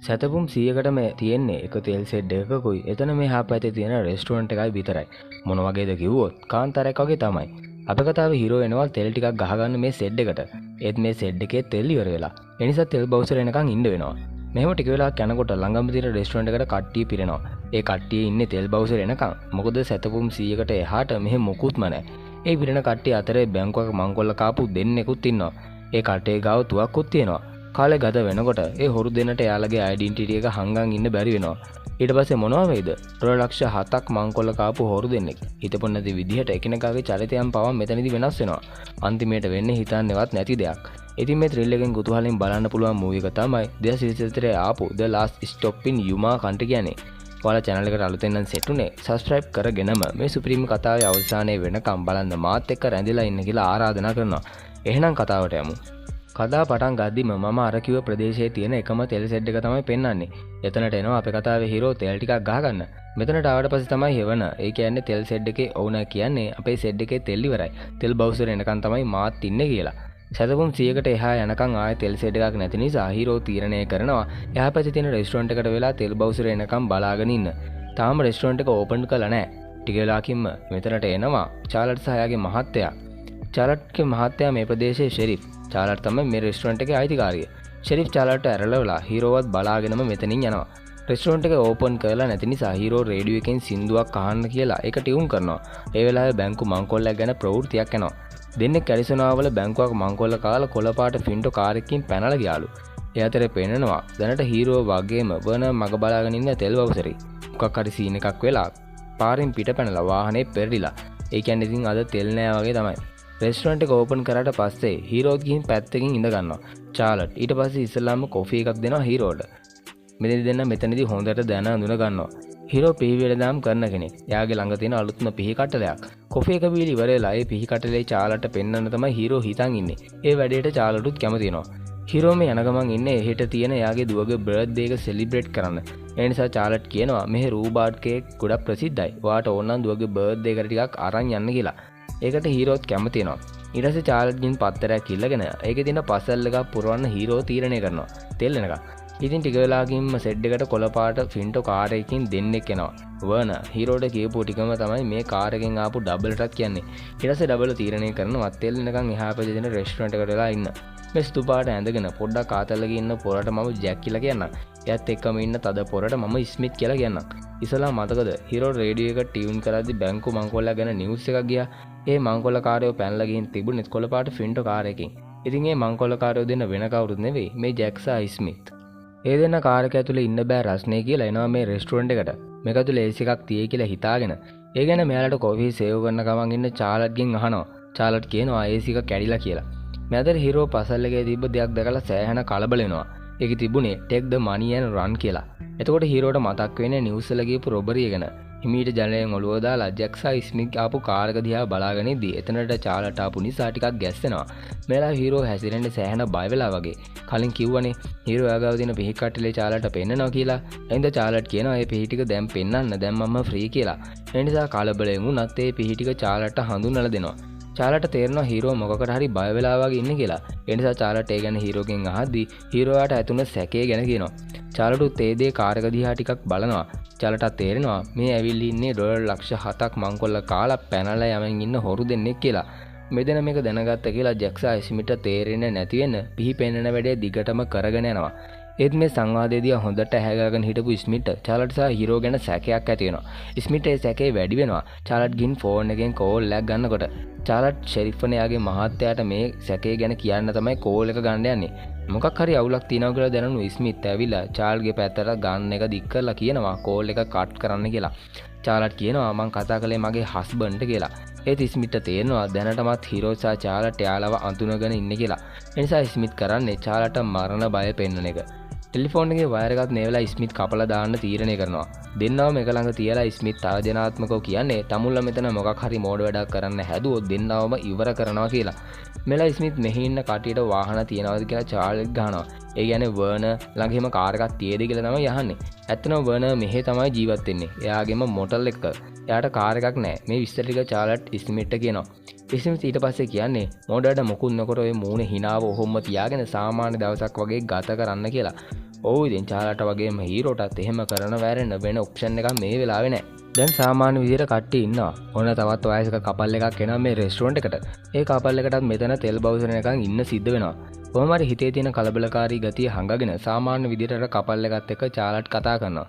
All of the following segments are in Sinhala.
සැතපුම් 100කටම තියෙන්නේ එක තෙල් සෙඩ් එකකුයි එතන මෙහා පැත්තේ තියෙන රෙස්ටුරන්ට් එකයි විතරයි. මොන වගේද කිව්වොත් කාන්තාරයක් වගේ තමයි. අපේ කතාවේ හීරෝ එනවා තෙල් ටිකක් ගහගන්න මේ සෙඩ් එකට. ඒත් මේ සෙඩ් එකේ තෙල් ඉවර වෙලා. ඒ නිසා තෙල් බවුසර් එනකන් ඉන්න වෙනවා. මෙහෙම ටික වෙලාවක් යනකොට ළඟම තියෙන රෙස්ටුරන්ට් එකට කට්ටිය පිරෙනවා. ඒ කට්ටිය ඉන්නේ තෙල් බවුසර් එනකන්. මොකද සැතපුම් 100කට එහාට මෙහෙ මොකුත්ම නැහැ. ඒ පිරෙන කට්ටිය අතරේ බැංකුවක මංකොල්ල කාපු දෙන්නෙකුත් ඉන්නවා. ඒ කට්ටිය ගාව තුවක්කුත් තියෙනවා. කාලේ ගත වෙනකොට ඒ හොරු දෙන්නට එයාලගේ අයිඩෙන්ටිටි එක හංගන් ඉන්න බැරි වෙනවා. ඊට පස්සේ මොනවා වෙයිද? ඩොලර් ලක්ෂ 7ක් මංකොල්ල කාපු හොරු දෙන්නෙක්. හිතපො නැති විදිහට එකිනෙකාගේ චරිතයන් පවා මෙතනදි වෙනස් වෙනවා. අන්තිමේට වෙන්නේ හිතන්නේවත් නැති දෙයක්. ඉතින් මේ ත්‍රිල් එකෙන් කුතුහලෙන් බලන්න පුළුවන් මූවි එක තමයි 2024 ආපු The Last Stop in Yuma Country කියන්නේ. ඔයාලා channel එකට අලුතෙන් නම් සෙට් උනේ subscribe කරගෙනම මේ සුපිරිම කතාවේ අවසානයේ වෙනකම් බලන්න මාත් එක්ක රැඳිලා ඉන්න කියලා ආරාධනා කරනවා. එහෙනම් කතාවට යමු. කතාව පටන් ගද්දිම මම අර කිව්ව ප්‍රදේශයේ තියෙන එකම තෙල් සෙඩ් එක තමයි පෙන්වන්නේ. එතනට එනවා අපේ කතාවේ හීරෝ තෙල් ටිකක් ගහගන්න. මෙතනට ආවට පස්සේ තමයි හෙවන. ඒ කියන්නේ තෙල් සෙඩ් එකේ ඕනර් කියන්නේ අපේ සෙඩ් එකේ තෙල් ඉවරයි. තෙල් බවුසර් එනකන් තමයි මාත් ඉන්නේ කියලා. සැතපුම් 100කට එහා යනකන් ආයෙ තෙල් සෙඩ් එකක් නැති නිසා හීරෝ තීරණය කරනවා එහා පැත්තේ තියෙන රෙස්ටුරන්ට් එකට වෙලා තෙල් බවුසර් එනකන් බලාගෙන ඉන්න. තාම රෙස්ටුරන්ට් එක ඕපන් කරලා නැහැ. ටික වෙලාවකින්ම මෙතනට එනවා චාලට් සහ එයාගේ මහත්තයා. චාලට්ගේ මහත්තයා මේ ප්‍රදේශයේ ෂෙරිෆ්. චාලට් තමයි මේ රෙස්ටුරන්ට් එකේ අයිතිකාරිය. ෂෙරිෆ් චාලට්ට ඇරලවලා හීරෝවත් බලාගෙනම මෙතනින් යනවා. රෙස්ටුරන්ට් එක ඕපන් කරලා නැති නිසා හීරෝ රේඩියෝ එකෙන් සින්දුවක් අහන්න කියලා ඒක ටියුන් කරනවා. ඒ වෙලාවේ බැංකු මංකොල්ලයක් ගැන ප්‍රවෘත්තියක් එනවා. දෙන්නෙක් ඇරිසෝනාවල බැංකුවක් මංකොල්ල කාලා කොළ පාට ෆින්ටෝ කාර් එකකින් පැනලා ගියාලු. ඒ අතරේ පෙන්නනවා දැනට හීරෝ වගේම වන මග බලාගෙන ඉන්න තෙල් බවුසරි. මොකක් හරි සීන් එකක් වෙලා පාරෙන් පිට පැනලා වාහනේ පෙරලිලා. ඒ කියන්නේ ඉතින් අද තෙල් නෑ වගේ තමයි. රෙස්ටුරන්ට් එක ඕපන් කරාට පස්සේ හීරෝත් ගිහින් පැත්තකින් ඉඳ ගන්නවා. චාලට් ඊට පස්සේ ඉස්සෙල්ලාම කොෆි එකක් දෙනවා හීරෝට. මෙතනදි දෙන්න මෙතනදි හොඳට දැන අඳුන ගන්නවා. හීරෝ පිහි වෙළඳාම් කරන කෙනෙක්. එයාගේ ළඟ තියෙන අලුත්ම පිහි කටලයක්. කොෆි එක බීලා ඉවර වෙලා ඒ පිහි කටලේ චාලට්ට පෙන්වන්න තමයි හීරෝ හිතන් ඉන්නේ. ඒ වැඩේට චාලටුත් කැමති වෙනවා. හීරෝ මේ යන ගමන් ඉන්නේ එහෙට තියෙන එයාගේ දුවගේ බර්ත්ඩේ එක සෙලිබ්‍රේට් කරන්න. ඒ නිසා චාලට් කියනවා මෙහෙ රූබාඩ් කේක් ගොඩක් ප්‍රසිද්ධයි. ඔයාට ඕන නම් දුවගේ බර්ත්ඩේ එකට ටිකක් අරන් යන්න කියලා. ඒකට හීරෝත් කැමති වෙනවා. ඊට පස්සේ චාලට් ගින් පත්තරයක් ඉල්ලගෙන ඒකේ තියෙන පසල් එකක් පුරවන්න හීරෝ තීරණය කරනවා. තෙල් එනකම්. ඉතින් ටික වෙලාවකින්ම සෙඩ් එකට කොළ පාට ෆින්ටෝ කාර් එකකින් දෙන්නෙක් එනවා. වර්න හීරෝට කියපු ටිකම තමයි මේ කාර් එකෙන් ආපු ඩබල්ටත් කියන්නේ. ඊට පස්සේ ඩබල් තීරණය කරනවා තෙල් එනකන් එහා පැත්තේ තියෙන රෙස්ටුරන්ට් එකට වෙලා ඉන්න. මේ සුදු පාට ඇඳගෙන පොඩ්ඩක් ආතල්ලක ඉන්න පොරට මම ජැක් කියලා කියන්නම්. එයාත් එක්කම ඉන්න තද පොරට මම ස්මිත් කියලා කියන්නම්. ඉස්සලා මතකද හීරෝ රේඩියෝ එක ටියුන් කරද්දි බැංකු මංකොල්ලයක් ගැන නිවුස් එකක් ගියා. ඒ මංකොල්ල කාරයෝ පැනලා ගිහින් තිබුණෙත් කොළ පාට ෆින්ටෝ කාර් එකකින්. ඉතින් ඒ මංකොල්ල කාරයෝ දෙන්න වෙන කවුරුත් නෙවෙයි මේ ජැක් සහ ස්මිත්. ඒ දෙන්න කාර් එක ඇතුලේ ඉන්න බෑ රස්නේ කියලා එනවා මේ රෙස්ටුරන්ට් එකට. මේක ඇතුලේ AC එකක් තියෙයි කියලා හිතාගෙන. ඒ ගැන මෙයාලට කොෆි සේව් කරන ගමන් ඉන්න චාලට්ගෙන් අහනවා. චාලට් කියනවා AC එක කැඩිලා කියලා. මේ අතර හීරෝ පසල් එකේ තිබ්බ දෙයක් දැකලා සෑහෙන කලබල වෙනවා. ඒකේ තිබුණේ take the money and run කියලා. එතකොට හීරෝට මතක් වෙන්නේ නිවුස් වල ගියපු රොබරිය ගැන. හිමීට ජනලයෙන් ඔළුව දාලා ජැක් සහ ස්මිත් ආපු කාර් එක දිහා බලාගෙන ඉද්දි එතනට චාලට් ආපු නිසා ටිකක් ගැස්සෙනවා. මේ වෙලාවේ හීරෝ හැසිරෙන්න සෑහෙන බය වෙලා වගේ. කලින් කිව්වනේ හීරෝ එයා ගාව තියෙන පිහි කට්ටලේ චාලට්ට පෙන්නනවා කියලා. එහෙනම් චාලට් කියනවා මේ පිහි ටික දැන් පෙන්නන්න, දැන් මම ෆ්‍රී කියලා. ඒ නිසා කලබලයෙන් වුණත් ඒ පිහි ටික චාලට්ට හඳුන්වලා දෙනවා. චාලට්ට තේරෙනවා හීරෝ මොකකට හරි බය වෙලා වගේ ඉන්නේ කියලා. ඒ නිසා චාලට් ඒ ගැන හීරෝගෙන් අහද්දි හීරෝයාට ඇතුණ සැකේ ගැන කියනවා. චාලටුත් ඒ දේ කාර් එක දිහා ටිකක් බලනවා. චාලටත් තේරෙනවා මේ ඇවිල්ලා ඉන්නේ ඩොලර් ලක්ෂ 7ක් මංකොල්ල කාලා පැනලා යමින් ඉන්න හොරු දෙන්නෙක් කියලා. මෙදෙන මේක දැනගත්ත කියලා ජැක් සහ ස්මිත්ට තේරෙන්නේ නැති වෙන පිහි පෙන්නන වැඩේ දිගටම කරගෙන යනවා. ඒත් මේ සංවාදය දිහා හොඳට ඇහැගාගෙන හිටපු ස්මිත්ට චාලට් සහ හීරෝ ගැන සැකයක් ඇති වෙනවා. ස්මිත්ට ඒ සැකේ වැඩි වෙනවා. චාලට් ගින් ෆෝන් එකෙන් කෝල් එකක් ගන්නකොට චාලට් ෂෙරිෆ් වන එයාගේ මහත්තයාට මේ සැකේ ගැන කියන්න තමයි කෝල් එක ගන්න යන්නේ. මොකක් හරි අවුලක් තියෙනවා කියලා දැනුණු ස්මිත් ඇවිල්ලා චාල්ගේ පැත්තට ගන් එක දික් කරලා කියනවා කෝල් එක කට් කරන්න කියලා. චාලට් කියනවා මං කතා කළේ මගේ හස්බන්ඩ් කියලා. ඒත් ස්මිත්ට තේරෙනවා දැනටමත් හීරෝ සහ චාලට් එයාලව අඳුනගෙන ඉන්නේ කියලා. ඒ නිසා ස්මිත් කරන්නේ චාලට මරණ බය පෙන්වන එක. ටෙලිෆෝන් එකේ වයර් එකත් මේ වෙලාවේ ස්මිත් කපලා දාන්න තීරණය කරනවා. දෙන්නවම එක ළඟ තියලා ස්මිත් තර්ජනාත්මකව කියන්නේ තමුන්ලා මෙතන මොකක් හරි මෝඩ වැඩක් කරන්න හැදුවොත් දෙන්නවම ඉවර කරනවා කියලා. මෙලා ස්මිත් මෙහි ඉන්න කට්ටියට වාහන තියනවද කියලා චාර්ලිත් ගහනවා. ඒ කියන්නේ වර්නර් ළඟ එහෙම කාර් එකක් තියේද කියලා තමයි අහන්නේ. ඇත්තටම වර්නර් මෙහෙ තමයි ජීවත් වෙන්නේ. එයාගේම මොටල් එක. එයාට කාර් එකක් නෑ. මේ විස්තර ටික චාර්ලට් ස්මිත්ට කියනවා. ස්මිත් ඊට පස්සේ කියන්නේ මෝඩ වැඩ මොකුත් නොකර ඔය මූණේ හිනාව ඔහොම තියාගෙන සාමාන්‍ය දවසක් වගේ ගත කරන්න කියලා. ඔව් ඉතින් චාලට වගේම හීරෝටත් එහෙම කරන වැරෙන්න වෙන ඔප්ෂන් එකක් මේ වෙලාවේ නෑ. දැන් සාමාන්‍ය විදිහට කට්ටිය ඉන්නවා. ඔන්න තවත් වයසක කපල් එකක් එනවා මේ රෙස්ටුරන්ට් එකට. ඒ කපල් එකටත් මෙතන තෙල් බවුසර් එනකන් ඉන්න සිද්ධ වෙනවා. කොහොම හරි හිතේ තියෙන කලබලකාරී ගතිය හංගගෙන සාමාන්‍ය විදිහට අර කපල් එකත් එක්ක චාලට් කතා කරනවා.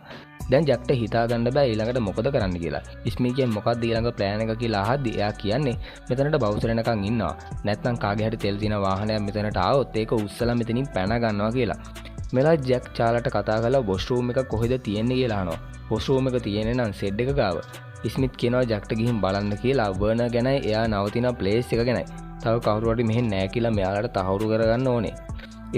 දැන් ජැක්ට හිතා ගන්න බෑ ඊළඟට මොකද කරන්න කියලා. ඉස්මි කියන්නේ මොකක්ද ඊළඟ ප්ලෑන් එක කියලා අහද්දි එයා කියන්නේ මෙතනට බවුසර් එනකන් ඉන්නවා. නැත්නම් කාගේ හරි තෙල් තියෙන වාහනයක් මෙතනට ආවොත් ඒක උස්සලා මෙතනින් පැන ගන්නවා කියලා. මෙලා ජැක් චාලට කතා කරලා වොෂ්රූම් එක කොහෙද තියෙන්නේ කියලා අහනවා. වොෂ්රූම් එක තියෙන්නේ නම් සෙඩ් එක ගාව. ස්මිත් කියනවා ජැක්ට ගිහින් බලන්න කියලා වර්නර් ගැනයි එයා නවතින ප්ලේස් එක ගැනයි. තව කවුරු හරි මෙහෙ නෑ කියලා මෙයාලට තහවුරු කරගන්න ඕනේ.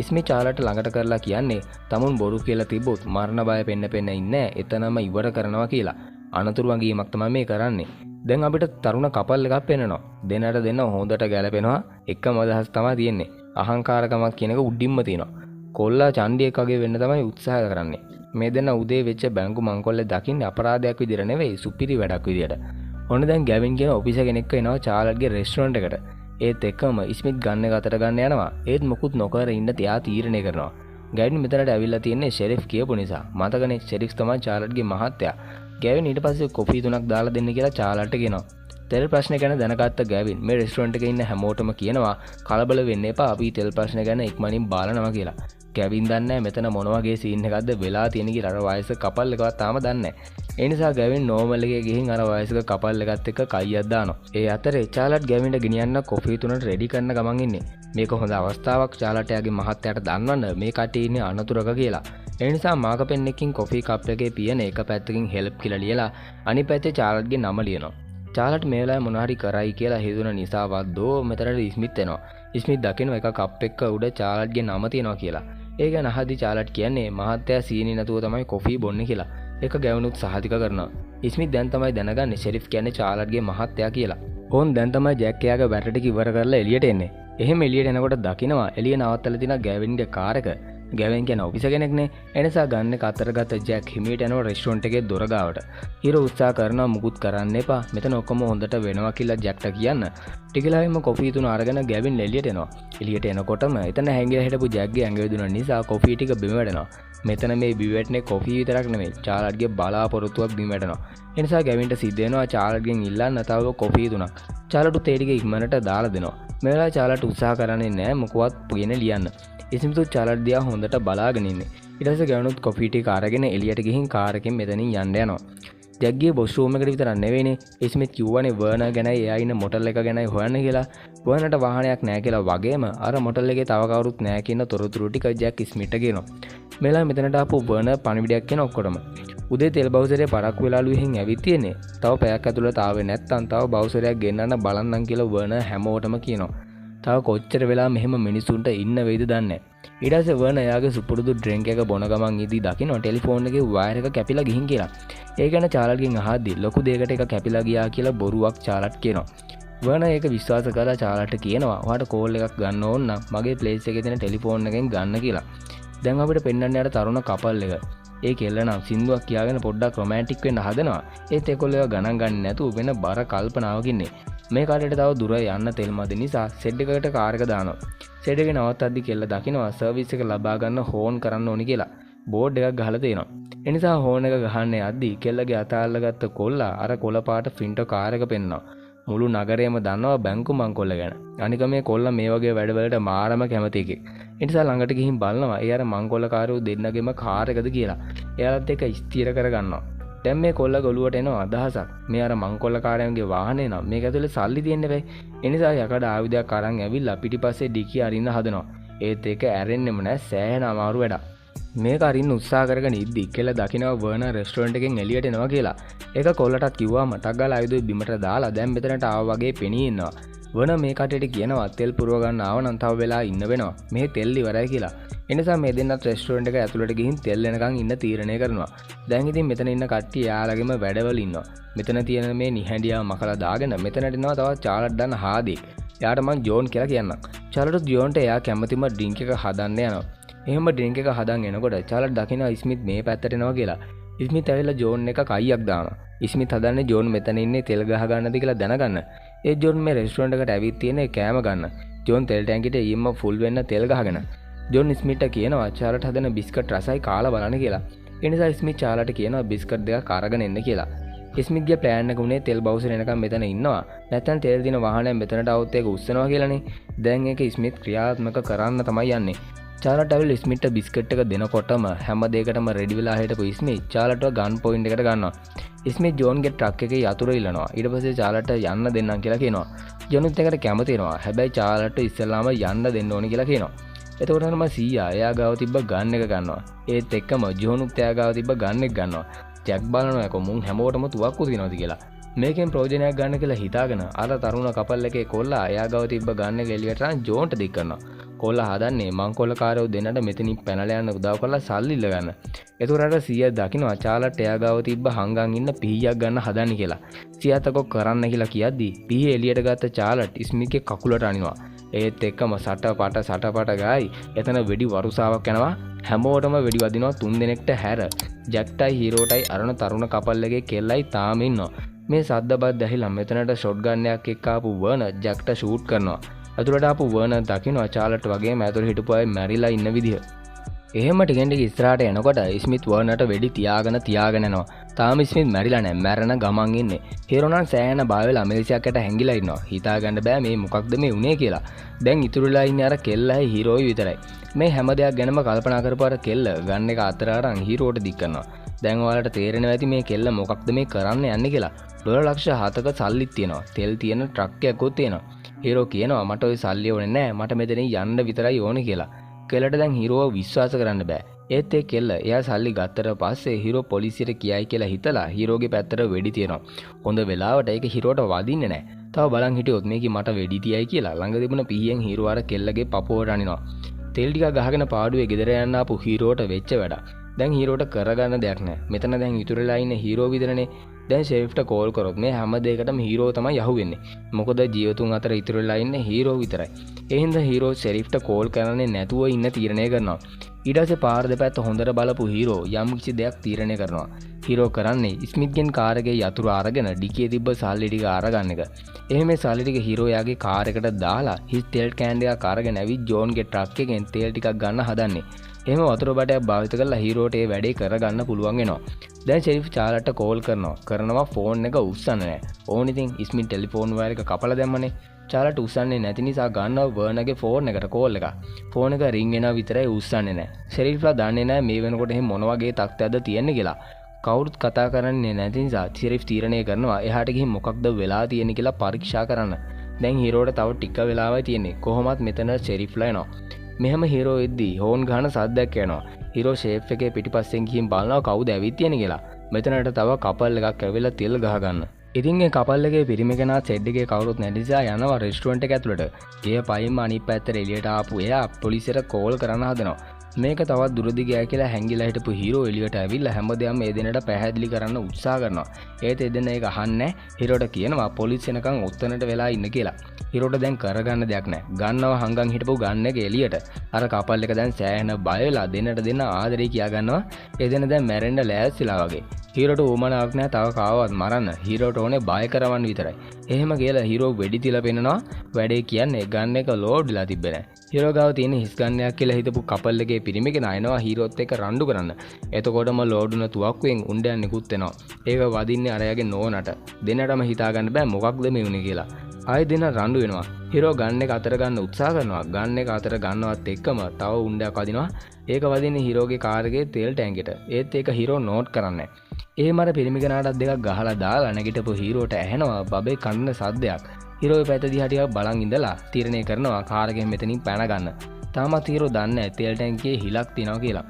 ස්මිත් චාලට ළඟට කරලා කියන්නේ තමුන් බොරු කියලා තිබ්බොත් මරණ බය පෙන්න පෙන්න ඉන්නේ එතනම ඉවර කරනවා කියලා. අනතුරු වගේමක් තමයි මේ කරන්නේ. දැන් අපිට තරුණ කපල් එකක් පෙන්නනවා. දෙන්නට දෙන්න හොඳට ගැලපෙනවා. එකම අදහස් තමයි තියෙන්නේ. අහංකාරකමක් කියන එක උඩින්ම තියෙනවා. කොල්ලා චණ්ඩියෙක් වගේ වෙන්න තමයි උත්සාහ කරන්නේ. මේ දෙන්න උදේ වෙච්ච බැංකු මංකොල්ලේ දකින්න අපරාධයක් විදියට නෙවෙයි සුපිරි වැඩක් විදියට. ඔන්න දැන් ගැවින් කියන ඔෆිසර් කෙනෙක්ව එනවා චාලට්ගේ රෙස්ටුරන්ට් එකට. ඒත් එක්කම ස්මිත් ගන් එක අතට ගන්න යනවා. ඒත් මොකුත් නොකර ඉන්න තියා තීරණය කරනවා. ගැවින් මෙතනට ඇවිල්ලා තියෙන්නේ ෂෙරිෆ් කියපු නිසා. මතකනේ ෂෙරිෆ් තමයි චාලට්ගේ මහත්තයා. ගැවින් ඊට පස්සේ කොෆි තුනක් දාලා දෙන්න කියලා චාලට්ට කියනවා. තෙල් ප්‍රශ්න ගැන දැනගත්ත ගැවින් මේ රෙස්ටුරන්ට් එකේ ඉන්න හැමෝටම කියනවා කලබල වෙන්න එපා අපි තෙල් ප්‍රශ්න ගැන ඉක්මනින් බලනවා කියලා. ගැවින් දන්නේ නැහැ මෙතන මොන වගේ සීන් එකක්ද වෙලා තියෙන කියලා. අර වයසක කපල් එකවත් තාම දන්නේ නැහැ. ඒ නිසා ගැවින් නෝමල් එකේ ගිහින් අර වයසක කපල් එකත් එක්ක කයියක් දානවා. ඒ අතරේ චාලට් ගැවින්ට ගෙනියන්න කොෆි තුනට රෙඩි කරන ගමන් ඉන්නේ. මේක හොඳ අවස්ථාවක් චාලට් එයාගේ මහත්තයාට දන්වන්න මේ කට්ටිය ඉන්නේ අනතුරක කියලා. ඒ නිසා මාක පෙන් එකකින් කොෆි කප් එකේ පියන එක පැත්තකින් හෙල්ප් කියලා ලියලා අනිත් පැත්තේ චාලට්ගේ නම ලියනවා. චාලට් මේ වෙලාවේ මොන හරි කරයි කියලා හිතුන නිසාවත් දෝ මෙතනට ස්මිත් එනවා. ස්මිත් දකිනවා එක කප් එක උඩ චාලට්ගේ නම තියෙනවා කියලා. ඒ ගැන අහද්දි චාලට් කියන්නේ මහත්තයා සීනි නැතුව තමයි කොෆි බොන්නේ කියලා. ඒක ගැවුනුත් සහතික කරනවා. ස්මිත් දැන් තමයි දැනගන්නේ ෂෙරිෆ් කියන්නේ චාලට්ගේ මහත්තයා කියලා. ඕන් දැන් තමයි ජැක් එයාගේ වැඩ ටික ඉවර කරලා එළියට එන්නේ. එහෙම එළියට එනකොට දකිනවා එළිය නවත්තලා තියෙන ගැවින්ගේ කාර් එක. ගැවින් කියන්නේ ඔෆිසර් කෙනෙක්නේ. ඒ නිසා ගන් එක අතර ගත්ත ජැක් හිමීට යනවා රෙස්ටුරන්ට් එකේ දොර ගාවට. හීරෝ උත්සාහ කරනවා මුකුත් කරන්න එපා. මෙතන ඔක්කොම හොඳට වෙනවා කියලා ජැක්ට කියන්න. ටික වෙලාවෙම කොෆි තුන අරගෙන ගැවින් එළියට එනවා. එළියට එනකොටම එතන හැංගිලා හිටපු ජැක්ගේ ඇඟ වැදුන නිසා කොෆි ටික බිම වැටෙනවා. මෙතන මේ බිම වැටෙන්නේ කොෆි විතරක් නෙමෙයි චාලට්ගේ බලාපොරොත්තුවක් බිම වැටෙනවා. ඒ නිසා ගැවින්ට සිද්ධ වෙනවා චාලට්ගෙන් ඉල්ලන්න තව කොෆි තුනක්. චාලටුත් ඒ ටික ඉක්මනට දාලා දෙනවා. මේ වෙලාවේ චාලට් උත්සාහ කරන්නේ නෑ මොකවත් කියන ලියන්න. ඉස්මිතුත් චාලට් දිහා හොඳට බලාගෙන ඉන්නේ. ඊට පස්සේ ගැවුනුත් කොෆි ටික අරගෙන එළියට ගිහින් කාර් එකෙන් මෙතනින් යන්න යනවා. ජැක්ගේ බොස් රූම් එකට විතරක් නෙවෙයිනේ. ඉස්මිත් කිව්වනේ වර්නර් ගැනයි එයා ඉන්න මොටල් එක ගැනයි හොයන්න කියලා. වර්නර්ට වාහනයක් නෑ කියලා වගේම අර මොටල් එකේ තව කවුරුත් නෑ කියන තොරතුරු ටික ජැක් ස්මිත්ට කියනවා. මේ වෙලාවේ මෙතනට ආපු වර්නර් පණිවිඩයක් කියන ඔක්කොටම. උදේ තෙල් බවුසරේ පරක්කු වෙලාලු එහෙන් ඇවිත් තියෙන්නේ. තව පැයක් ඇතුළත ආවේ නැත්තම් තව බවුසරයක් ගෙන්නන්න බලන්නම් කියලා වර්නර් හැමෝටම කියනවා. තව කොච්චර වෙලා මෙහෙම මිනිසුන්ට ඉන්න වෙයිද දන්නේ නැහැ. ඊට පස්සේ වර්නර් එයාගේ සුපුරුදු ඩ්‍රින්ක් එක බොන ගමන් ඉදී දකිනවා ටෙලිෆෝන් එකේ වයර් එක කැපිලා ගිහින් කියලා. ඒ ගැන චාලට්ගෙන් අහද්දි ලොකු දෙයකට එක කැපිලා ගියා කියලා බොරුවක් චාලට් කියනවා. වර්නර් ඒක විශ්වාස කරලා චාලට්ට කියනවා ඔයාට කෝල් එකක් ගන්න ඕන නම් මගේ ප්ලේස් එකේ තියෙන ටෙලිෆෝන් එකෙන් ගන්න කියලා. දැන් අපිට පෙන්වන්න යාට තරුණ කපල් එක. ඒ කෙල්ල නම් සින්දුවක් කියාගෙන පොඩ්ඩක් රොමැන්ටික් වෙන්න හදනවා. ඒත් ඒගොල්ලෝ ඒවා ගණන් ගන්න නැතුව වෙන බර කල්පනාවක ඉන්නේ. මේ කාලේට තව දුර යන්න තෙල් මදි නිසා සෙඩ් එකකට කාර් එක දානවා. සෙඩ් එකේ නවත්තද්දි කෙල්ල දකිනවා සර්විස් එක ලබා ගන්න හෝන් කරන්න ඕනි කියලා. බෝඩ් එකක් ගහලා තියෙනවා. ඒ නිසා හෝන් එක ගහන්න යද්දි කෙල්ලගේ අත අල්ලගත්ත කොල්ලා අර කොළ පාට ෆින්ටෝ කාර් එක පෙන්නනවා. මුළු නගරයම දන්නවා බැංකු මංකොල්ල ගැන. අනික මේ කොල්ලා මේ වගේ වැඩවලට මාරම කැමති එකෙක්. ඒ නිසා ළඟට ගිහින් බලනවා ඒ අර මංකොල්ලකාරයෝ දෙන්නගෙම කාර් එකද කියලා. එයාලත් එක්ක ස්ථිර කරගන්නවා. දැන් මේ කොල්ලගේ ඔලුවට එනවා අදහසක්. මේ අර මංකොල්ලකාරයන්ගේ වාහනේ නම් මේක ඇතුලේ සල්ලි තියෙන්න බෑ. ඒ නිසා යකඩ ආයුධයක් අරන් ඇවිල්ලා පිටිපස්සේ ඩිකිය අරින්න හදනවා. ඒත් ඒක ඇරෙන්නෙම නෑ, සෑහෙන අමාරු වැඩක්. මේක අරින්න උත්සාහ කරගෙන ඉද්දි කෙල්ල දකිනවා වර්නර් රෙස්ටුරන්ට් එකෙන් එළියට එනවා කියලා. ඒක කොල්ලටත් කිව්වා මටක් ගාලා ආයුධය බිමට දාලා දැන් මෙතනට ආවා වගේ පෙනී ඉන්නවා. වර්නර් මේ කටේට කියනවා තෙල් පුරව ගන්න ආව නම් තව වෙලා ඉන්න වෙනවා. මෙහෙ තෙල් ඉවරයි කියලා. ඒ නිසා මේ දෙන්නත් රෙස්ටුරන්ට් එක ඇතුළට ගිහින් තෙල් එනකන් ඉන්න තීරණය කරනවා. දැන් ඉතින් මෙතන ඉන්න කට්ටිය එයාලගෙම වැඩවල ඉන්නවා. මෙතන තියෙන මේ නිහඬියාව මකලා දාගෙන මෙතනට එනවා තවත් චාලට් දන්න හාදෙක්. එයාට මං ජෝන් කියලා කියන්නම්. චාලට් ජෝන්ට එයා කැමතිම ඩ්‍රින්ක් එක හදන්න යනවා. එහෙම ඩ්‍රින්ක් එක හදන් එනකොට චාලට් දකිනවා ස්මිත් මේ පැත්තට එනවා කියලා. ස්මිත් ඇවිල්ලා ජෝන් එක කයියක් දානවා. ස්මිත් හදන්නේ ජෝන් මෙතන ඉන්නේ තෙල් ගහ ගන්නද කියලා දැනගන්න. ඒ ජෝන් මේ රෙස්ටුරන්ට් එකට ඇවිත් තියෙන්නේ කෑම ගන්න. ජෝන් තෙල් ටැංකියට ඊම්ම ෆුල් වෙන්න තෙල් ගහගෙන. ජොන් ස්මිත්ට කියනවා චාලට් හදන බිස්කට් රසයි කාලා බලන්න කියලා. ඒ නිසා ස්මිත් චාලට කියනවා බිස්කට් දෙකක් අරගෙන එන්න කියලා. ස්මිත්ගේ ප්ලෑන් එක උනේ තෙල් බවුසර් එනකම් මෙතන ඉන්නවා. නැත්තම් තෙල් දින වාහනයක් මෙතනට આવොත් ඒක උස්සනවා කියලානේ. දැන් ඒක ස්මිත් ක්‍රියාත්මක කරන්න තමයි යන්නේ. චාලට් ඇවිල්ලා ස්මිත්ට බිස්කට් එක දෙනකොටම හැම දෙයකටම රෙඩි වෙලා හිටපු ස්මිත් චාලට්ව ගන් පොයින්ට් එකට ගන්නවා. ස්මිත් ජෝන්ගේ ට්‍රක් එකේ යතුරු ඉල්ලනවා. ඊට පස්සේ චාලට්ට යන්න දෙන්නම් කියලා කියනවා. ජොනුත් එකට කැමති වෙනවා. හැබැයි චාලට්ට ඉස්සෙල්ලාම යන්න දෙන්න ඕනි කියලා කියනවා. එතකොට තමයි සීයා එයා ගාව තිබ්බ ගන් එක ගන්නවා. ඒත් එක්කම ජෝනුත් එයා ගාව තිබ්බ ගන් එක ගන්නවා. ජැක් බලනවා යකෝ මුන් හැමෝටම තුවක්කු තියනවාද කියලා. මේකෙන් ප්‍රයෝජනයක් ගන්න කියලා හිතාගෙන අර තරුණ කපල් එකේ කොල්ලා එයා ගාව තිබ්බ ගන් එක එළියට අරන් ජෝන්ට දික් කරනවා. කොල්ලා හදන්නේ මංකොල්ලකාරයෝ දෙන්නට මෙතනින් පැනලා යන්න උදව් කරලා සල්ලි ඉල්ල ගන්න. එතකොට අර සීයා දකිනවා චාලට් එයා ගාව තිබ්බ හංගන් ඉන්න පිහියක් ගන්න හදන්නේ කියලා. සීයාත් අකෝ කරන්න කියලා කියද්දි පිහිය එළියට ගත්ත චාලට් ස්මිත්ගේ කකුලට අනිනවා. ඒත් එක්කම සටපට සටපට ගායි එතන වෙඩි වරුසාවක් යනවා. හැමෝටම වෙඩි වදිනවා තුන් දෙනෙක්ට හැර. ජැක්ටයි හීරෝටයි අරන තරුණ කපල් එකේ කෙල්ලයි තාම ඉන්නවා. මේ සද්ද බද්ද ඇහිලා මෙතනට ෂොට්ගන් එකක් එක්ක ආපු වර්නර් ජැක්ට ෂූට් කරනවා. ඇතුළට ආපු වර්නර් දකිනවා චාලට් වගේම ඇතුළේ හිටපු අය මැරිලා ඉන්න විදිහ. එහෙම ටිකෙන් ටික ඉස්සරහට එනකොට ස්මිත් වර්නර්ට වෙඩි තියාගෙන තියාගෙන යනවා. තාම ස්මිත් මැරිලා නැහැ. මැරෙන ගමන් ඉන්නේ. හීරෝ නම් සෑහෙන බය වෙලා අමේසියක් යට හැංගිලා ඉන්නවා. හිතා ගන්න බෑ මේ මොකක්ද මේ වුනේ කියලා. දැන් ඉතුරු වෙලා ඉන්නේ අර කෙල්ලයි හීරෝයි විතරයි. මේ හැම දෙයක් ගැනම කල්පනා කරපු අර කෙල්ල ගන් එක අතර අරන් හීරෝට දික් කරනවා. දැන් ඔයාලට තේරෙනවා ඇති මේ කෙල්ල මොකක්ද මේ කරන්න යන්නේ කියලා. ඩොලර් ලක්ෂ 7ක සල්ලිත් තියෙනවා. තෙල් තියෙන ට්‍රක් එකකුත් තියෙනවා. හීරෝ කියනවා මට ওই සල්ලි ඕනේ නෑ. මට මෙතනින් යන්න විතරයි ඕනේ කියලා. කෙල්ලට දැන් හීරෝව විශ්වාස කරන්න බෑ. ඒත් ඒ කෙල්ල එයා සල්ලි ගත්තට පස්සේ හීරෝ පොලිසියට කියයි කියලා හිතලා හීරෝගේ පැත්තට වෙඩි තියනවා. හොඳ වෙලාවට ඒක හීරෝට වදින්නේ නෑ. තව බලන් හිටියොත් මේකේ මට වෙඩි තියයි කියලා ළඟ තිබුණ පිහියෙන් හීරෝ අර කෙල්ලගේ පපුවට අනිනවා. තෙල් ටිකක් ගහගෙන පාඩුවේ ගෙදර යන්න ආපු හීරෝට වෙච්ච වැඩක්. දැන් හීරෝට කරගන්න දෙයක් නෑ. මෙතන දැන් ඉතුරු වෙලා ඉන්නේ හීරෝ විතරනේ. දැන් ෂෙරිෆ්ට කෝල් කරොත් මේ හැම දෙයකටම හීරෝ තමයි යහුවෙන්නේ. මොකද ජීවතුන් අතර ඉතුරු වෙලා ඉන්නේ හීරෝ විතරයි. ඒ හින්දා හීරෝ ෂෙරිෆ්ට කෝල් කරන්නේ නැතුව ඉන්න තීරණය කරනවා. ඊට පස්සේ පාර දෙපැත්ත හොඳට බලපු හීරෝ යම් කිසි දෙයක් තීරණය කරනවා. හීරෝ කරන්නේ ස්මිත්ගෙන් කාර් එකේ යතුරු අරගෙන ඩිකියේ තිබ්බ සල්ලි ටික අරගන්න එක. එහෙම මේ සල්ලි ටික හීරෝ යාගේ කාර් එකට දාලා හිස් තෙල් can එකක් අරගෙන ඇවිත් ජෝන්ගේ ට්‍රක් එකෙන් තෙල් ටිකක් ගන්න හදන්නේ. එහෙම වතුර බටයක් භාවිත කරලා හීරෝට ඒ වැඩේ කරගන්න පුළුවන් වෙනවා. දැන් ෂෙරිෆ් චාලට්ට කෝල් කරනවා. කරනවා ෆෝන් එක උස්සන්නේ නෑ. ඕන් ඉතින් ස්මිත් ටෙලිෆෝන් වයර් එක කපලා දැම්මනේ. චාලට් උස්සන්නේ නැති නිසා ගන්නවා වර්නර්ගේ ෆෝන් එකට කෝල් එකක්. ෆෝන් එක රින්ග් වෙනවා විතරයි උස්සන්නේ නෑ. ෂෙරිෆ්ලා දන්නේ නෑ මේ වෙනකොට එහෙම මොන වගේ තත්ත්වයක්ද තියෙන්නේ කියලා. කවුරුත් කතා කරන්නේ නැති නිසා ෂෙරිෆ් තීරණය කරනවා එහාට ගිහින් මොකක්ද වෙලා තියෙන්නේ කියලා පරීක්ෂා කරන්න. දැන් හීරෝට තව ටික වෙලාවයි තියෙන්නේ. කොහොමත් මෙතන ෂෙරිෆ්ලා එනවා. මෙහෙම හීරෝ එද්දී හෝන් ගහන සද්දයක් එනවා. හීරෝ ෂේප් එකේ පිටිපස්සෙන් ගිහින් බලනවා කවුද ඇවිත් තියෙන්නේ කියලා. මෙතනට තව කපල් එකක් ඇවිල්ලා තෙල් ගහ ගන්න. ඉතින් ඒ කපල් එකේ පිරිමි කෙනා සෙඩ් එකේ කවුරුත් නැති නිසා යනවා රෙස්ටුරන්ට් එක ඇතුළට. ගිය පයින්ම අනිත් පැත්තට එළියට ආපු එයා පොලිසියට කෝල් කරන්න හදනවා. මේක තවත් දුරදි ගියා කියලා හැංගිලා හිටපු හීරෝ එළියට ඇවිල්ලා හැමදේම ඒ දෙන්නට පැහැදිලි කරන්න උත්සාහ කරනවා. ඒත් ඒ දෙන්න ඒක අහන්නේ නැහැ. හීරෝට කියනවා පොලිසිය එනකන් ඔතනට වෙලා ඉන්න කියලා. හීරෝට දැන් කරගන්න දෙයක් නැහැ. ගන්නව හංගන් හිටපු ගන් එක එළියට. අර කපල් එක දැන් සෑහෙන බය වෙලා දෙන්නට දෙන්න ආදරේ කියා ගන්නවා. ඒ දෙන්න දැන් මැරෙන්න ලෑස්තිලා වගේ. හීරෝට උවමනාවක් නැහැ තව කාවවත් මරන්න. හීරෝට ඕනේ බය කරවන්න විතරයි. එහෙම කියලා හීරෝ වෙඩි තියලා පෙන්නනවා. වැඩේ කියන්නේ ගන් එක ලෝඩ් වෙලා තිබ්බේ නැහැ. හීරෝ ගාව තියෙන හිස් ගන් එකක් කියලා හිතපු කපල් එකේ පිරිමි කෙනා එනවා හීරෝත් එක්ක රණ්ඩු කරන්න. එතකොටම ලෝඩ් වුණ තුවක්කුවෙන් උණ්ඩයන් නිකුත් වෙනවා. ඒක වදින්නේ අරයාගේ නෝනට. දෙන්නටම හිතා ගන්න බෑ මොකක්ද මේ වුනේ කියලා. ආයෙ දෙන්න රණ්ඩු වෙනවා. හීරෝ ගන් එක අතර ගන්න උත්සාහ කරනවා. ගන් එක අතර ගන්නවත් එක්කම තව උණ්ඩයක් වදිනවා. ඒක වදින්නේ හීරෝගේ කාර් එකේ තෙල් ටැංකියට. ඒත් ඒක හීරෝ නෝට් කරන්නේ නැහැ. එහෙම අර පිරිමි කෙනාටත් දෙකක් ගහලා දාලා නැගිටපු හීරෝට ඇහෙනවා බබේ කන්න සද්දයක්. හීරෝ ඒ පැත්ත දිහා ටිකක් බලන් ඉඳලා තීරණය කරනවා කාර් එකෙන් මෙතනින් පැන ගන්න. තාමත් හීරෝ දන්නේ නැහැ තෙල් ටැංකියේ හිලක් තියෙනවා කියලා.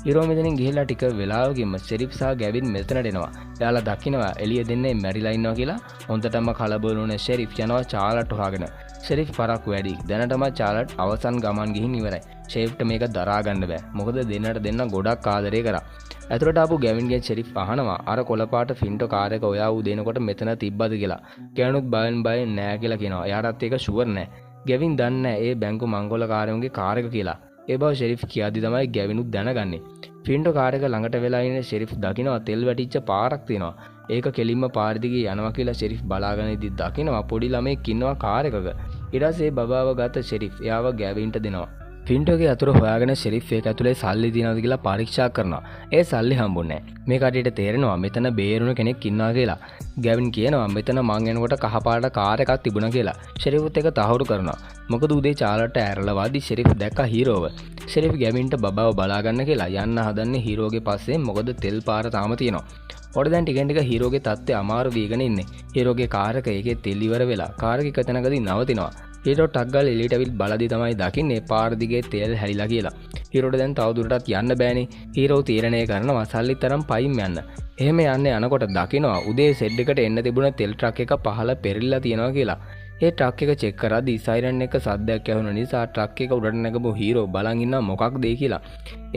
හීරෝ මෙතනින් ගිහිල්ලා ටික වෙලාවකින්ම ෂෙරිෆ් සහ ගැවින් මෙතනට එනවා. එයාලා දකිනවා එළිය දෙන්නේ මැරිලා ඉන්නවා කියලා. හොඳටම කලබල වුණ ෂෙරිෆ් යනවා චාලට් හොයාගෙන. ෂෙරිෆ් පරක්කු වැඩි. දැනටම චාලට් අවසන් ගමන් ගිහින් ඉවරයි. ෂෙරිෆ්ට මේක දරා ගන්න බෑ. මොකද දෙන්නට දෙන්න ගොඩක් ආදරේ කරා. ඇතුළට ආපු ගැවින්ගෙන් ෂෙරිෆ් අහනවා අර කොළපාට ෆින්ටෝ කාර් එක ඔයා උදේනකොට මෙතන තිබ්බද කියලා. ගැවිනුත් බයෙන් බයෙන් නෑ කියලා කියනවා. එයාටත් ඒක ෂුවර් නෑ. ගැවින් දන්නේ නෑ ඒ බැංකු මංගෝල කාරයුන්ගේ කාර් එක කියලා. ඒ බව ෂෙරිෆ් කියද්දි තමයි ගැවිනුත් දැනගන්නේ. ෆින්ටෝ කාර් එක ළඟට වෙලා ඉන්න ෂෙරිෆ් දකිනවා තෙල් වැටිච්ච පාරක් තියෙනවා. ඒක කෙලින්ම පාර දිගේ යනවා කියලා ෂෙරිෆ් බලාගෙන ඉද්දි දකිනවා පොඩි ළමයෙක් ඉන්නවා කාර් එකක. ඊට පස්සේ ඒ බබාව ගත්ත ෂෙරිෆ් එයාව ගැවින්ට දෙනවා. ෆින්ටෝගේ අතුර හොයාගෙන ෂෙරිෆ් ඒක ඇතුලේ සල්ලි තියනවද කියලා පරීක්ෂා කරනවා. ඒ සල්ලි හම්බුන්නේ නැහැ. මේ කට්ටියට තේරෙනවා මෙතන බේරුණ කෙනෙක් ඉන්නවා කියලා. ගැවින් කියනවා මෙතන මං එනකොට කහපාට කාර් එකක් තිබුණා කියලා. ෂෙරිෆ්ත් ඒක තහවුරු කරනවා. මොකද උදේ චාලට්ට ඇරලා වාදි ෂෙරිෆ් දැක්කා හීරෝව. ෂෙරිෆ් ගැවින්ට බබාව බලා ගන්න කියලා යන්න හදන්නේ හීරෝගේ පස්සේ, මොකද තෙල් පාර තාම තියෙනවා. ඔඩ දැන් ටිකෙන් ටික හීරෝගේ තත්ත්වය අමාරු වීගෙන ඉන්නේ. හීරෝගේ කාර් එක ඒකේ තෙල් ඉවර වෙලා කාර් එක එක තැනකදී නවතිනවා. හීරෝ ටක් ගාලා එළියට ඇවිත් බලදි තමයි දකින්නේ පාර දිගේ තෙල් හැලිලා කියලා. හීරෝට දැන් තව දුරටත් යන්න බෑනේ. හීරෝ තීරණය කරනවා සල්ලි තරම් පයින් යන්න. එහෙම යන්න යනකොට දකිනවා උදේ සෙඩ් එකට එන්න තිබුණ තෙල් ට්‍රක් එක පහළ පෙරලිලා තියෙනවා කියලා. ඒ ට්‍රක් එක චෙක් කරද්දී සයිරන් එක සද්දයක් ඇහුණ නිසා ට්‍රක් එක උඩට නැගපු හීරෝ බලන් ඉන්නවා මොකක්ද ඒ කියලා.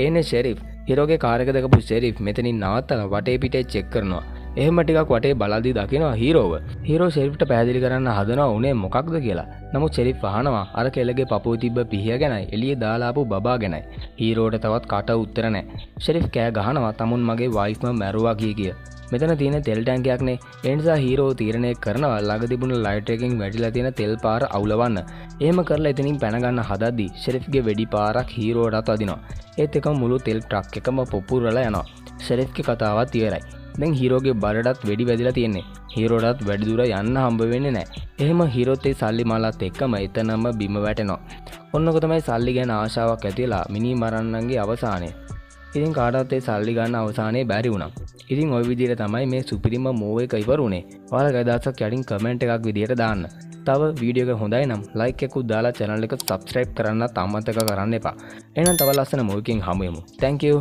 එන්නේ ෂෙරිෆ්. හීරෝගේ කාර් එක දැකපු ෂෙරිෆ් මෙතනින් නවත්තලා වටේ පිටේ චෙක් කරනවා. එහෙම ටිකක් වටේ බලද්දී දකිනවා හීරෝව. හීරෝ ෂෙරිෆ්ට පැහැදිලි කරන්න හදනවා උනේ මොකක්ද කියලා. නමුත් ෂෙරිෆ් අහනවා අර කෙල්ලගේ පපුවේ තිබ්බ පිහිය ගැනයි එළියේ දාලා ආපු බබා ගැනයි. හීරෝට තවත් කට උත්තර නැහැ. ෂෙරිෆ් කෑ ගහනවා තමුන් මගේ වයිෆ්ම මැරුවා කිය කිය. මෙතන තියෙන තෙල් ටැංකියක් නේ. ඒ නිසා හීරෝ තීරණය කරනවා ළඟ තිබුණ ලයිට් එකකින් වැටිලා තියෙන තෙල් පාර අවුලවන්න. එහෙම කරලා එතනින් පැන ගන්න හදද්දී ෂෙරිෆ්ගේ වෙඩි පාරක් හීරෝටත් අදිනවා. ඒත් එකම මුළු තෙල් ට්‍රක් එකම පොපුරලා යනවා. ෂෙරිෆ්ගේ කතාවත් ඉවරයි. දැන් හීරෝගේ බරටත් වෙඩි වැදිලා තියෙන්නේ. හීරෝටත් වැඩි දුර යන්න හම්බ වෙන්නේ නැහැ. එහෙම හීරෝත් ඒ සල්ලි මාලත් එක්කම එතනම බිම වැටෙනවා. ඔන්නක තමයි සල්ලි ගැන ආශාවක් ඇති වෙලා මිනි මරන්නන්ගේ අවසානය. ඉතින් කාටවත් ඒ සල්ලි ගන්න අවසානයේ බැරි වුණා. ඉතින් ওই විදිහට තමයි මේ සුපිරිම මූව් එක ඉවර වුණේ. ඔයාලා අදහසක් යටින් කමෙන්ට් එකක් විදිහට දාන්න. තව වීඩියෝ එක හොඳයි නම් ලයික් එකකුත් දාලා channel එක subscribe කරන්නත් අමතක කරන්න එපා. එහෙනම් තව ලස්සන මූව් එකකින් හමු වෙමු. Thank you.